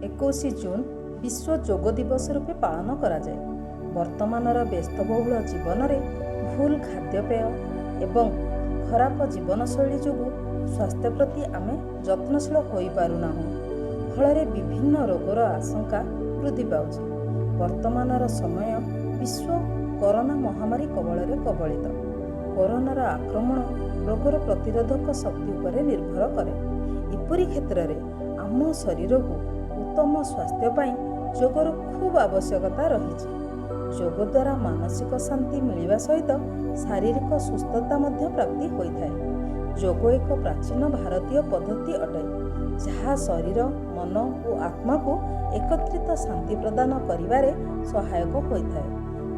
21 June ବିଶ୍ୱ ଯୋଗ ଦିବସ ରୂପେ ପାଳନ କରାଯାଏ। ବର୍ତ୍ତମାନର ବ୍ୟସ୍ତବହୁଳ ଜୀବନରେ ଭୁଲ ଖାଦ୍ୟପେୟ ଏବଂ ଖରାପ ଜୀବନଶୈଳୀ ଯୋଗୁଁ ସ୍ୱାସ୍ଥ୍ୟ ପ୍ରତି ଆମେ ଯତ୍ନଶୀଳ ହୋଇପାରୁନାହୁଁ। ଫଳରେ ବିଭିନ୍ନ ରୋଗର ଆଶଙ୍କା ବୃଦ୍ଧି ପାଉଛି। ବର୍ତ୍ତମାନର ସମୟ ବିଶ୍ୱ କରୋନା ମହାମାରୀ କବଳରେ କବଳିତ। କରୋନାର ଆକ୍ରମଣ ରୋଗର ପ୍ରତିରୋଧକ ଶକ୍ତି ଉପରେ ନିର୍ଭର କରେ। ଏପରି କ୍ଷେତ୍ରରେ ଆମ ଶରୀରକୁ ଉତ୍ତମ ସ୍ୱାସ୍ଥ୍ୟ ପାଇଁ ଯୋଗର ଖୁବ୍ ଆବଶ୍ୟକତା ରହିଛି। ଯୋଗ ଦ୍ୱାରା ମାନସିକ ଶାନ୍ତି ମିଳିବା ସହିତ ଶାରୀରିକ ସୁସ୍ଥତା ମଧ୍ୟ ପ୍ରାପ୍ତି ହୋଇଥାଏ। ଯୋଗ ଏକ ପ୍ରାଚୀନ ଭାରତୀୟ ପଦ୍ଧତି ଅଟେ, ଯାହା ଶରୀର, ମନ ଓ ଆତ୍ମାକୁ ଏକତ୍ରିତ ଶାନ୍ତି ପ୍ରଦାନ କରିବାରେ ସହାୟକ ହୋଇଥାଏ।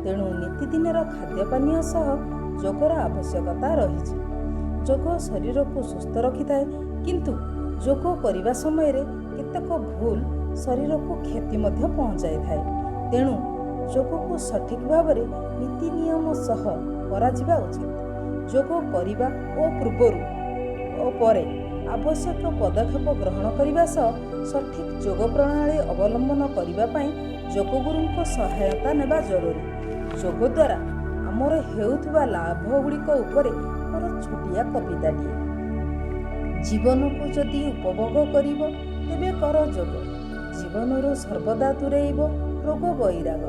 ତେଣୁ ନିତିଦିନର ଖାଦ୍ୟ ପାନୀୟ ସହ ଯୋଗର ଆବଶ୍ୟକତା ରହିଛି। ଯୋଗ ଶରୀରକୁ ସୁସ୍ଥ ରଖିଥାଏ, କିନ୍ତୁ ଯୋଗ କରିବା ସମୟରେ କେତେକ ଭୁଲ ଶରୀରକୁ କ୍ଷତି ମଧ୍ୟ ପହଞ୍ଚାଇଥାଏ। ତେଣୁ ଯୋଗକୁ ସଠିକ୍ ଭାବରେ ନୀତି ନିୟମ ସହ କରାଯିବା ଉଚିତ। ଯୋଗ କରିବା ଓ ପୂର୍ବରୁ ଓ ପରେ ଆବଶ୍ୟକ ପଦକ୍ଷେପ ଗ୍ରହଣ କରିବା ସହ ସଠିକ୍ ଯୋଗ ପ୍ରଣାଳୀ ଅବଲମ୍ବନ କରିବା ପାଇଁ ଯୋଗଗୁରୁଙ୍କ ସହାୟତା ନେବା ଜରୁରୀ। ଯୋଗ ଦ୍ୱାରା ଆମର ହେଉଥିବା ଲାଭ ଗୁଡ଼ିକ ଉପରେ ମୋର ଛୋଟିଆ କବିତାଟିଏ। ଜୀବନକୁ ଯଦି ଉପଭୋଗ କରିବ, ତେବେ କର ଯୋଗ। ଜୀବନରୁ ସର୍ବଦା ଦୂରେଇବ ରୋଗ ବୈରାଗ।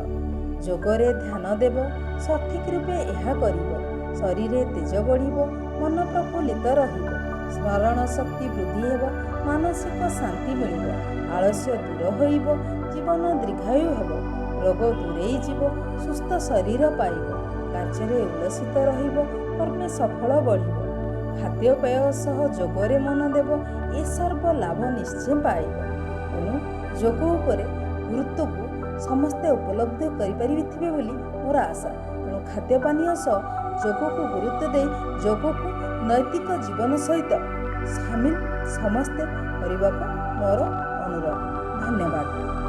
ଯୋଗରେ ଧ୍ୟାନ ଦେବ, ସଠିକ୍ ରୂପେ ଏହା କରିବ। ଶରୀରେ ତେଜ ବଢ଼ିବ, ମନ ପ୍ରଫୁଲ୍ଲିତ ରହିବ, ସ୍ମରଣ ଶକ୍ତି ବୃଦ୍ଧି ହେବ, ମାନସିକ ଶାନ୍ତି ମିଳିବ, ଆଳସ୍ୟ ଦୂର ହୋଇବ, ଜୀବନ ଦୀର୍ଘାୟୁ ହେବ, ରୋଗ ଦୂରେଇ ଯିବ, ସୁସ୍ଥ ଶରୀର ପାଇବ, କାର୍ଯ୍ୟରେ ଉଲ୍ଲସିତ ରହିବ, କର୍ମେ ସଫଳ ବଢ଼ିବ। ଖାଦ୍ୟପେୟ ସହ ଯୋଗରେ ମନ ଦେବ, ଏ ସର୍ବ ଲାଭ ନିଶ୍ଚୟ ପାଇବ। ତେଣୁ ଯୋଗ ଉପରେ ଗୁରୁତ୍ୱକୁ ସମସ୍ତେ ଉପଲବ୍ଧି କରିପାରିଥିବେ ବୋଲି ମୋର ଆଶା। ତେଣୁ ଖାଦ୍ୟ ପାନୀୟ ସହ ଯୋଗକୁ ଗୁରୁତ୍ୱ ଦେଇ ଯୋଗକୁ ନୈତିକ ଜୀବନ ସହିତ ସାମିଲ ସମସ୍ତେ କରିବାକୁ ମୋର ଅନୁରୋଧ। ଧନ୍ୟବାଦ।